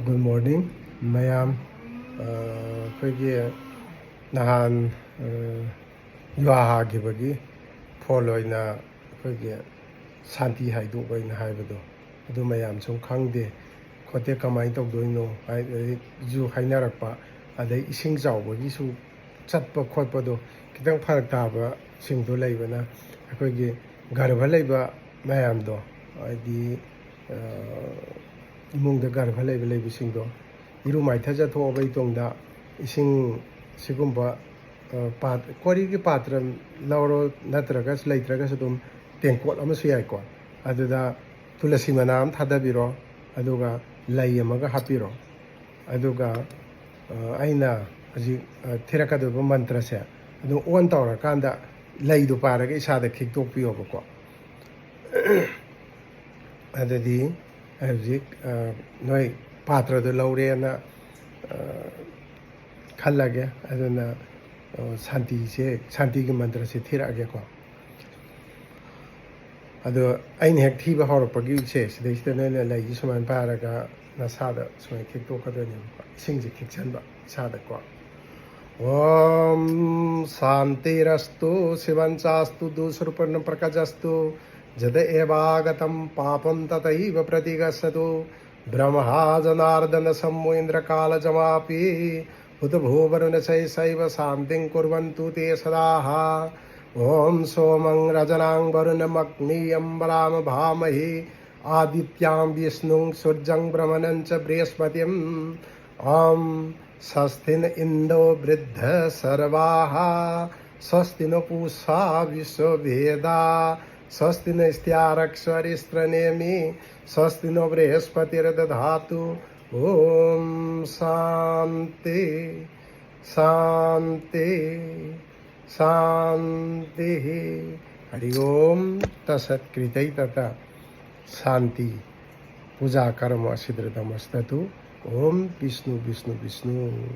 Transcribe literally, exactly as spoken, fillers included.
Good morning, ꯃꯌꯥꯝ꯫ ꯑ, ꯑꯩꯈꯣꯏꯒꯤ ꯅꯍꯥꯟ, ꯑ, ꯌꯨꯍꯥ ꯍꯥꯈꯤꯕꯒꯤ ꯐꯣꯟ ꯑꯣꯏꯅ ꯑꯩꯈꯣꯏꯒꯤ ꯁꯥꯟꯇꯤ ꯍꯥꯏꯗꯣꯛꯑꯣꯅ ꯍꯥꯏꯕꯗꯣ, ꯑꯗꯨ ꯃꯌꯥꯝ ꯁꯨꯝ ꯈꯪꯗꯦ ꯈꯣꯠꯇꯦ, ꯀꯃꯥꯏꯅ ꯇꯧꯗꯣꯏꯅꯣ ꯍꯥꯏ-, ꯁꯨ ꯍꯥꯏꯅꯔꯛꯄ, ꯑꯗꯩ ꯏꯁꯤꯡ ꯆꯥꯎꯕꯒꯤꯁꯨ ꯆꯠꯄ ꯈꯣꯠꯄꯗꯣ ꯈꯤꯇꯪ ꯐꯔꯛ ꯇꯥꯕꯁꯤꯡꯗꯣ ꯂꯩꯕꯅ, ꯑꯩꯈꯣꯏꯒꯤ ꯒꯔꯚ ꯂꯩꯕ ꯃꯌꯥꯝꯗꯣ, ꯍꯥꯏꯗꯤ, ꯑ, ꯏꯃꯨꯡꯗ ꯒꯔꯚ ꯂꯩꯕ ꯂꯩꯕꯁꯤꯡꯗꯣ, ꯏꯔꯨ ꯃꯥꯏꯊꯖ ꯊꯣꯛꯑꯕ ꯏꯇꯨꯡꯗ ꯏꯁꯤꯡ ꯁꯤꯒꯨꯝꯕ, ꯑ, ꯄꯥꯠ-, quarry ꯒꯤ ꯄꯥꯇ꯭ꯔ ꯂꯧꯔꯣ, ꯅꯠꯇ꯭ꯔꯒꯁꯨ, ꯂꯩꯇ꯭ꯔꯒꯁꯨ ꯑꯗꯨꯝ ꯇꯦꯡꯀꯣꯠ ꯑꯃꯁꯨ ꯌꯥꯏꯀꯣ, ꯑꯗꯨꯗ ꯇꯨꯂꯁꯤ ꯃꯅꯥ ꯑꯃ ꯊꯥꯗꯕꯤꯔꯣ, ꯑꯗꯨꯒ ꯂꯩ ꯑꯃꯒ ꯍꯥꯞꯄꯤꯔꯣ꯫ ꯑꯗꯨꯒ, ꯑ, ꯑꯩꯅ ꯍꯧꯖꯤꯛ, ꯑ, ꯊꯤꯔꯛꯀꯗꯧꯔꯤꯕ ꯃꯟꯇ꯭ꯔꯁꯦ ꯑꯗꯨꯝ on ꯇꯧꯔꯀꯥꯟꯗ ꯂꯩꯗꯨ ꯄꯥꯏꯔꯒ ꯏꯁꯥꯗ ꯈꯤꯛꯇꯣꯛꯄꯤꯌꯣꯕꯀꯣ꯫ ꯑꯗꯨꯗꯤ ꯑꯩ ꯍꯧꯖꯤꯛ, ꯑ, ꯅꯣꯏ ꯄꯥꯇ꯭ꯔꯗꯣ ꯂꯧꯔꯦꯅ, ꯑ, ꯈꯜꯂꯒꯦ꯫ ꯑꯗꯨꯅ, ꯑ, ꯁꯥꯟꯇꯤꯁꯦ, ꯁꯥꯟꯇꯤꯒꯤ ꯃꯟꯇ꯭ꯔꯁꯦ ꯊꯤꯔꯛꯑꯒꯦꯀꯣ꯫ ꯑꯗꯣ ꯑꯩꯅ ꯍꯦꯛ ꯊꯤꯕ ꯍꯧꯔꯛꯄꯒꯤꯁꯦ, ꯁꯤꯗꯩꯁꯤꯗ ꯅꯣꯏꯅ ꯂꯩꯁꯤ ꯁꯨꯃꯥꯏꯅ ꯄꯥꯏꯔꯒ ꯅꯁꯥꯗ ꯁꯨꯃꯥꯏꯅ ꯈꯤꯛꯇꯣꯛꯀꯗꯣꯏꯅꯦꯕꯀꯣ, ꯏꯁꯤꯡꯁꯦ ꯈꯤꯛꯆꯟꯕ ꯏꯁꯥꯗꯀꯣ꯫ ॐ शान्तिरस्तु शिवञ्चास्तु दुष्कृपणप्रकजस्तु। जत एवागतं पापं तथैव प्रतिगच्छतु। ब्रह्मा जनार्दन शम्भो इन्द्रकालजमापि हुतभूवरुणशैशैव शान्तिं कुर्वन्तु ते सदाः। ॐ सोमं रजनां वरुणमग्नियं वराम भामहि आदित्यां विष्णुं सूर्यं ब्रह्मणं च बृहस्पतिम्। ॐ स्वस्ति न इन्दो वृद्धसर्वाः। स्वस्ति न पूषा विश्ववेदा। स्वस्ति न स्त्यारक्ष्यरिष्टनेमि। स्वस्ति न बृहस्पतिर्दधातु। ॐ शान्ति शान्ति शान्तिः। हरि ओम तत्सत्। कृतै तथा शान्ति। पूजा कर्म सिद्धिर्दमस्तु। ओम विष्णु विष्णु विष्णु।